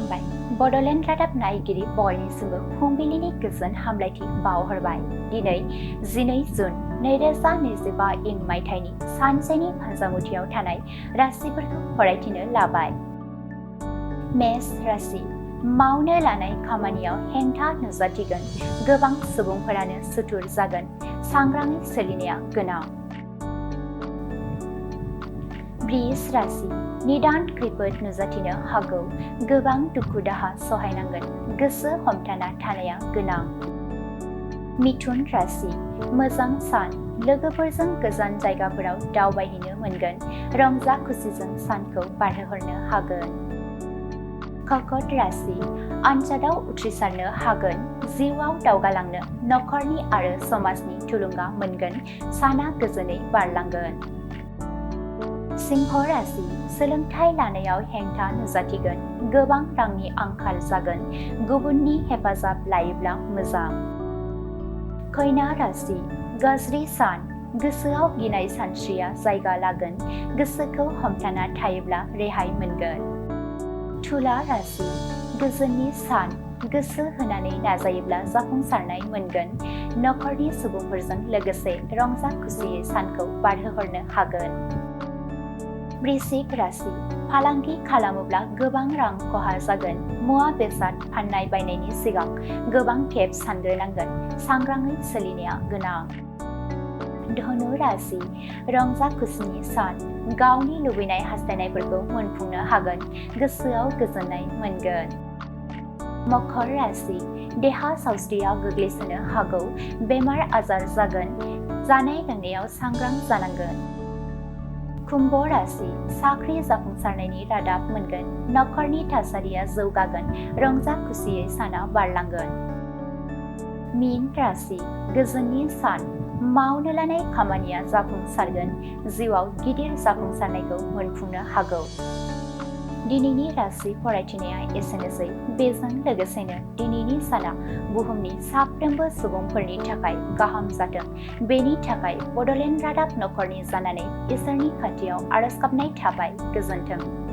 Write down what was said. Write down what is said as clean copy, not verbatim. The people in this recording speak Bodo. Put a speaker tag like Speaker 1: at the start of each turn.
Speaker 1: खुलुमबाय बड'लेण्ड रादाब नायगिरि बयनिसिमबो फुंबिलिनि गोजोन हामलायथि बावहरबाय। दिनै 12 जुन 2025 इं मायथाइनि सानसेनि फानजामुथियाव थानाय राशिफोरखौ फरायथिनो लाबाय। मेष राशि मावनो लानाय खामानियाव हेंथा नुजाथिगोन। गोबां सुबुंफोरानो सुथुर जागोन। सांग्राङै सोलिनाया गोनां। वृष राशि निदान खैफोद नुजाथिनो हागौ। गोबां दुखु दाहा सहायनांगोन। गोसो हमथाना थानाया गोनां। मिथुन राशि मोजां सान। लोगोफोरजों गोजान जायगाफोराव दावबायहैनो मोनगोन। रंजा खुसिजों सानखौ बारहोहरनो हागोन। कर्कट राशि आनजादाव उथ्रिसारनो हागोन। जिउआव दावगालांनो नखरनि आरो समाजनि थुलुंगा मोनगोन। साना गोजोनै बारलांगोन। सिंह राशि सोलोंथाइ लानायाव हेंथा नुजाथिगोन। गोबां रांनि आंखाल जागोन। गुबुननि हेफाजाब लायोब्ला मोजां। कन्या राशि गाज्रि सान। गोसोआव गिनाय सानस्रिया जायगा लागोन। गोसोखौ हमथाना थायोब्ला रेहाय मोनगोन। तुला राशि गोजोननि सान। गोसो होनानै नाजायोब्ला जाफुंसारनाय मोनगोन। नखरनि सुबुंफोरजों लोगोसे रंजा खुसियै सानखौ बारहोहरनो हागोन। वृश्चिक राशि फालांगि खालामोब्ला गोबां रां खहा जागोन। मुवा बेसाद फाननाय बायनायनि सिगां गोबां खेब सानग्रोनांगोन। सांग्राङै सोलिनाया गोनां। धनु राशि रंजा खुसिनि सान। गावनि लुबैनाय हास्थायनायफोरखौ मोनफुंनो हागोन। गोसोआव गोजोननाय मोनगोन। मकर राशि देहा सावस्रिया गोग्लैसोनो हागौ। बेमार आजार जागोन। जानाय लोंनायाव सांग्रां जानांगोन। कुम्भ राशि साख्रि जाफुंसारनायनि रादाब मोनगोन। नखरनि थासारिया जौगागोन। रंजा खुसियै साना बारलांगोन। मीन राशि गोजोननि सान। मावनो लानाय खामानिया जाफुंसारगोन। जिउआव गिदिर जाफुंसारनायखौ मोनफुंनो हागौ। दिनैनि राशि फरायथिनाया एसेनोसै। बेजों लोगोसेनो दिनैनि साना बुहुमनि साफ्रोमबो सुबुंफोरनि थाखाय गाहाम जाथों। बेनि थाखाय बड'लेण्ड रादाब नखरनि जानानै इसोरनि खाथियाव आरज गाबनाय थाबाय। गोजोन्थों।